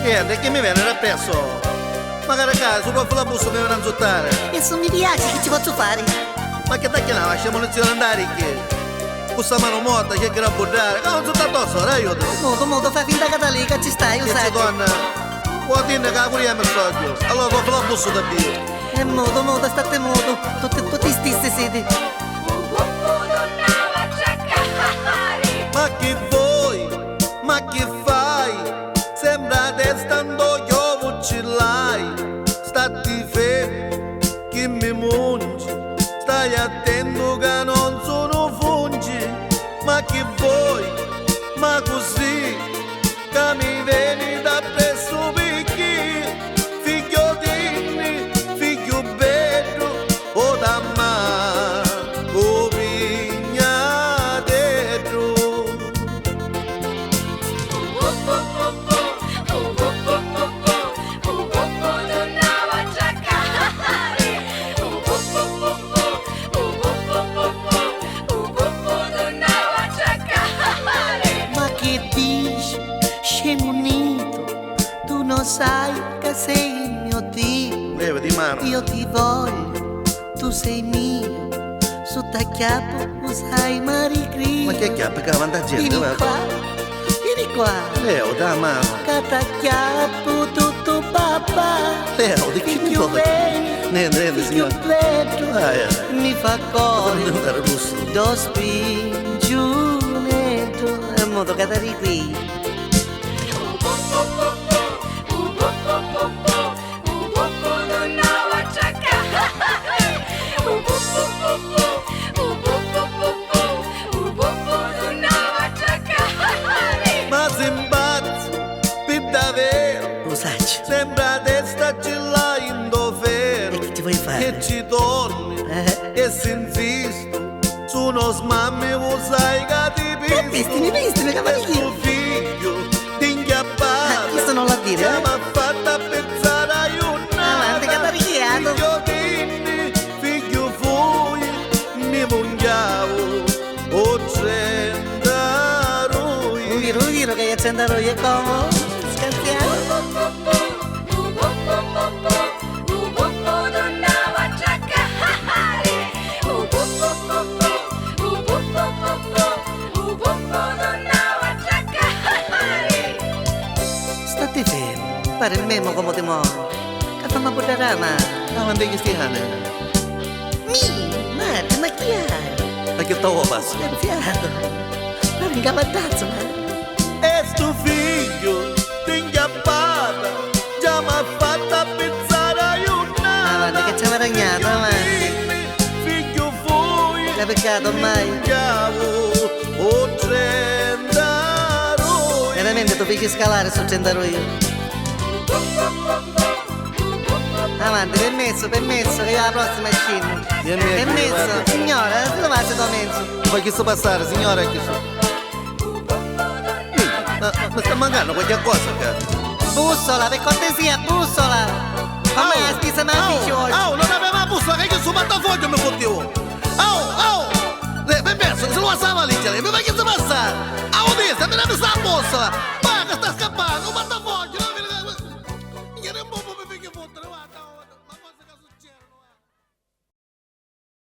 Niente, chi mi viene rappresso? Magari ca su col flabusso mi viene a insultare. E se mi piace che ci posso fare? Ma che tacchiava, lasciamo munizione andare che? Questa mano morta che era buttare, che non sono stato solo, aiuto. Modo, modo, fai finta che da lì che ci stai, lo Che sai. c'è donna? Vuoi dire che la curia mi soglio? Allora col flabusso da Dio. E modo, modo, state modo, tutti, tutti stessi siete. Ma che vuoi? Ma che fai? Sembra testa ando io ce l'hai. Stati fermo, che mi mungi. Stai attento che non sono fungi. Ma che vuoi? Ma così che mi vieni da presso perché? Figlio dimmi, figlio bello, o da ma, o vignadetro. Ma che dici, scemunito, tu non sai che sei il mio Dio. Leva di mano. Io ti voglio, tu sei mio, su t'acchiappo usai maricri. Ma che chiappa che avanti gente, Vieni va. qua, vieni qua, Leo, da mano. che t'acchiappo tutto papà. Leo, di chi mi Figlio tocca? bene, Niente, niente, figlio signore. bello, Ah, eh. mi fa Sono cuore, diventato russo. do spingiunetto, e modo che ti qui. Ma se impazzo, per davvero, Lo sai, sembra testa ce l'hai in e dovero. che ti vuoi fare? Che ci torni Eh? e se insisto, su non smammi sai che ti Che visti, mi visti, mi E capisci? suo figlio ti inchiappata. Ah, questo non la dire, eh? Ci ha fatta pensare a una. Avanti, catarchiato. Figlio dimmi, figlio fui, mi mungiavo, o centarui. Rughi, rughi, che io c'endarò io come? Scherziamo? State fermo, pare il memo come ti muovi. Che fammi buttare la mano. Avanti che stai hanno? Mi, Marta, ma chi hai? Ma che stavo passo? Scherziato. Pare un cavattazzo, ma... E sto figlio ti inchiappata, già m'ha fatta pensare a una. Avanti, che ci ha guadagnato, avanti. Figlio fui, Che peccato ormai. minchiavo, o centarui. Veramente tu fai scalare su 32. Avanti, permesso, permesso, che io la prossima scendo. Vieni, vieni, Permesso, guarda. signora, dove va se mezzo? Ma chi sto passare, signora, chi sto? Ma sta mancando qualche cosa, cara. Bussola, per cortesia, bussola! Come la spesa ma Au, au, non aveva la bussola, che io su portafoglio mi fottivo. Au, au! Le, permesso, se lo passava lì, mi fa che si passa? Au, destra, mi deve sta bussola! Ma che sta scappando, un portafoglio!